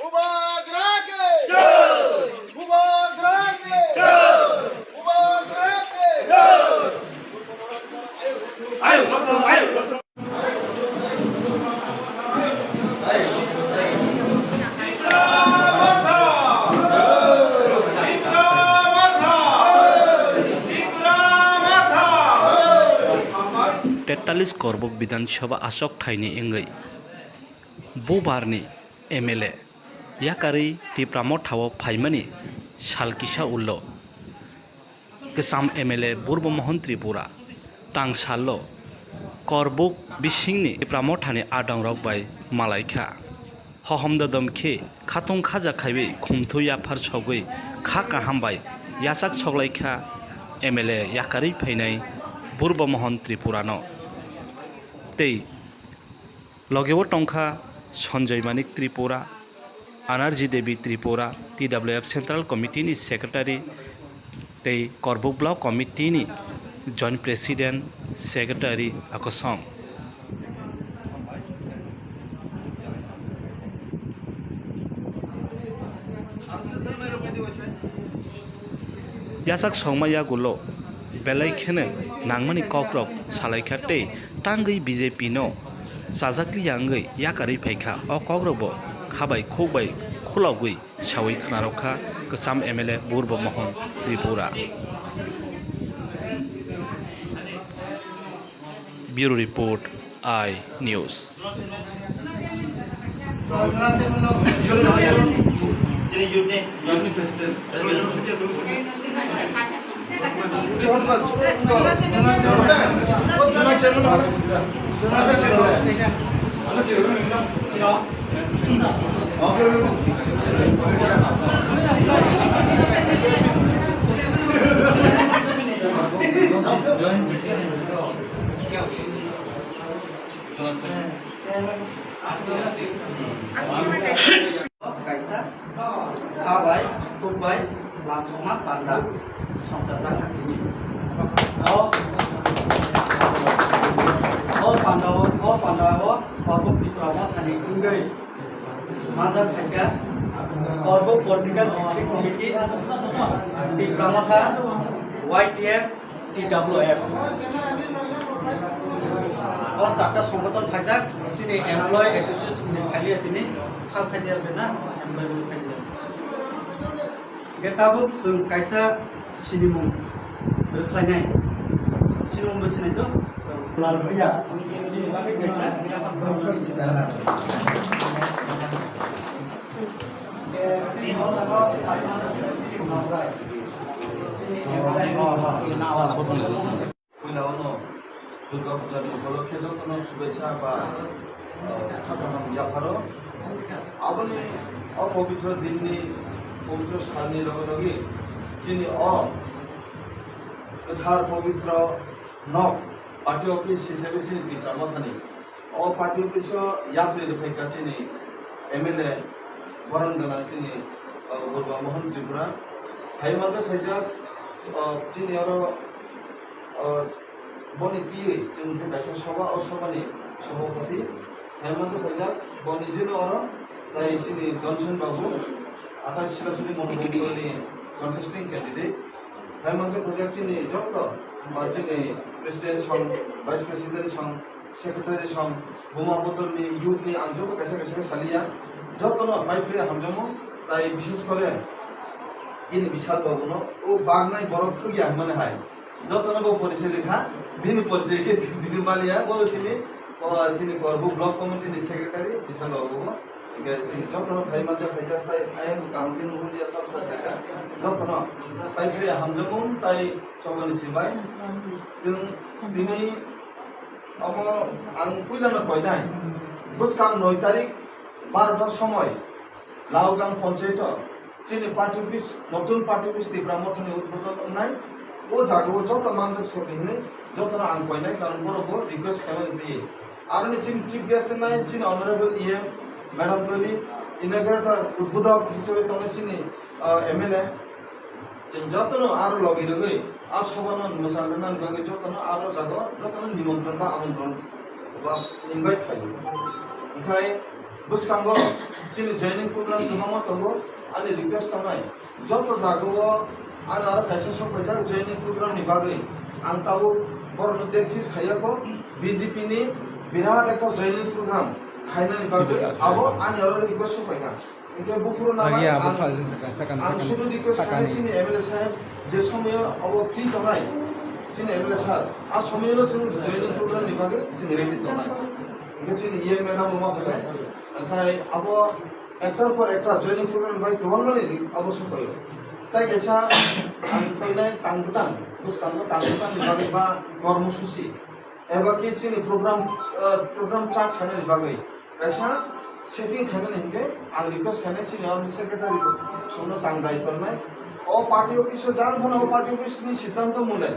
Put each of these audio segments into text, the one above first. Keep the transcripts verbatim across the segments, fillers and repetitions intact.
Bubagra ke! Jai! Bubagra ke! Jai! Bubagra ke! Jai! Tetalis Korbuk Bidhan Sabha aswk thaini wngwi bubarni M L A yakarwi Tipra Mothao phaimani sal kisa ulo kwcham M L A Burbo Mohon Tripura tang salo Korbuk bisingni Tipra Mothani adongrok bai malaikha. Hohom dodom khe khatung khaja khaiwi khumthu yaphar sogwi kha kaham bai yachak soklaikha M L A yakarwi phainai Burbo Mohon Tripurano. Tei logeo tongkha Sanjoy Manik Tripura, Anarji Devi Tripura, T W F Central Committee ni Secretary tei Korbuk Block Committee ni Joint President, Secretary akosong. Yachak songma yagulo belai kheno nangmani kokrok salaikha tei tangwi B J P no chajakliya wngwi yakarwi phaikha. O kokrokbo khabai khukbai khulogwi sawi khwnarokha kwcham M L A Burbo Mohon Tripura. Bureau Report, I News. Kaisa kha bai, khuk bai, lam songma panda songchajak kha tini. O, o panda o, o panda o, Korbuk Tipra Mothani wngwi manjak khaikha Korbuk Political District Committee, Tipra Motha, Y T F, T W F. O charta songgothon phaijak, chini Employee Association ni phailiya tini, kha phaijak na, employee ni phaijak. Ge tabuk chwng kaisa sinimung rwkhlainai. Sinimung bo sinai to? Lal Bhaiya. Bini bagwi kaisa yaphang. Puila ono Durga Puja ni upolokhe jotono shubechha ba, uh, kha kaham yapharo. Aboni o pobitro din ni, pobitro sal ni loge loge chini o kwthar pobitro nok party office hisabe chini Tipra Mothani o party office o yapri rwphaikha chini M L A boron gwnang chini, uh, Burba Mohon Tripura. Hai manjak phaijak, uh, chini oro, uh, boni twiwi chwng je kaisa soba, o sobani sobapati hai manjak phaijak, boni jino oro tai chini Donsen Babu, atai Silasuri Monopoly ni contesting candidate. Hai manjak phaijak chini joto, uh, chini President song, Vice President song, Secretary song, Buma Bodol ni youth ni ang joto kaisa kaisa khe saliya. Jotono pai phai hamjakmung, tai bishes kore chini Bishal Babu no o bagnai borok thugya hwnmani hai. Jotono bo porichai rikha, bini porichai khe chini maliya, bo chini, o chini Korbuk Block Committee ni Secretary Bishal Babu bo. Hingke chini jotono phai manjak phaijak tai ayang kaham khe nukliya sab sab khaikha. Jotono pai phai hamjakmung tai chobani sibai. Chwng tini Omo ang puilano koinai, bwskang noi tarik barota somoi Laogang ponchaito chini party office, notun party office Tipra Mothani udbodon wngnai. O jagao joto manjak sokni hinwi jotono ang koinai, karon borok bo request khaimani twi. Aroni chini chief guest wngnai chini honorable E M madam twi inaugurator, udbodok hisabe tongnai chini, ah, M L A. Chwng jotono aro logi rwgwi a sobano mwchang rwnani bagwi jotono aro jago jotono nimontron ba amontron ba invite khlaio. Onkhe bwskango chini joining program kwbangma tongo, ani request tongnai joto jagao ani aro kaisa sok paijak joining program ni bagwi. Ang tabuk borokno date fix khaiyakho, B J P ni birat ekta joining program khainani bagwi abo ani aro request sok paikha. Hingke buphuru namai Agi abo ang, kha-, sakani, ang sakani, sudu request sakani. Khainai chini M L A saheb je somoyo abo free tongnai chini M L A sir, a somoyono chwng joining program ni bagwi chwng ready tongnai. Hingke chini E M madam omo hwnai, hingke abo ektar por ektar joining program ni bagwi kwbangmani abo sokoyo. Tai kaisa ang koinai tang bwtang, bwskango tang bwtang ni bagwi ba kormosusi. Eba khe chini program, ah, program chart khainani bagwi kaisa setting khainani hingke ang request khainai chini aroni secretary bo sono chang dai tolnai. O party office o jang phano o party office ni siddhanto mule.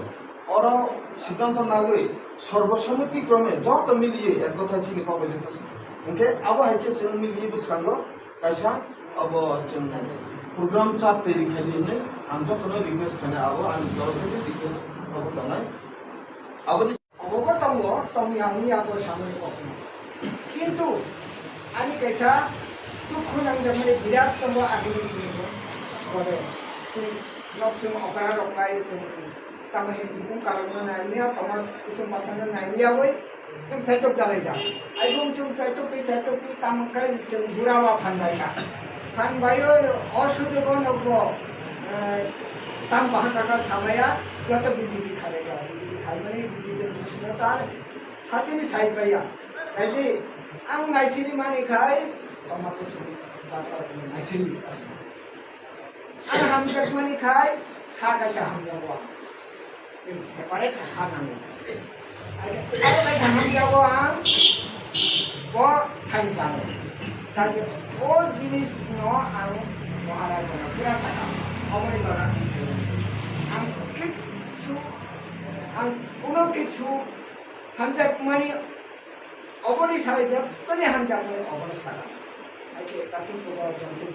Oro siddhanto nagwi sorbo somiti krome joto miliye ek kotha chini kok bai jeta se. Hingke abo hai khe chwng miliye bwskango kaisa abo chwng program chart teri khainani hinwi ang jotono request khainai abo ani torok khe request abo tongnai. Aboni Obo bo tongo, tongya wngya bo samani kokno. Kintu ani kaisa dukhu nangjakmani birat tongo agini simi bo. Bode, chwng nok chwng okara rok bai chwng tamo hwn bukung karokno nangya, tamo kusum masano nangya bai chwng saitok jalaijak. Aibung chwng saitok twi saitok twi tamo khe chwng bura ba phan bai kha. Phan bai o, o sujogo nokbo, eh, tam bahar kaka samaya, joto B J P khalai kha. B J P khaimani B J P ni bisino ta sasini sai paiya. Kaise ang naisini mani khai, toma kusum basa naisini. Ang hamjak mani khai, ha kaisa hamjak wa. Sing separate ha nango. Aro kaisa hamjak wa ang, bo thain sano. Kaje o jinis no ang Maharaja no kira saka. Omoni baga ang kichu, ang kuno kichu hamjak mani oboni salai jak, tani hamjak mani oboni saka. Aike kasing kubo jongsin.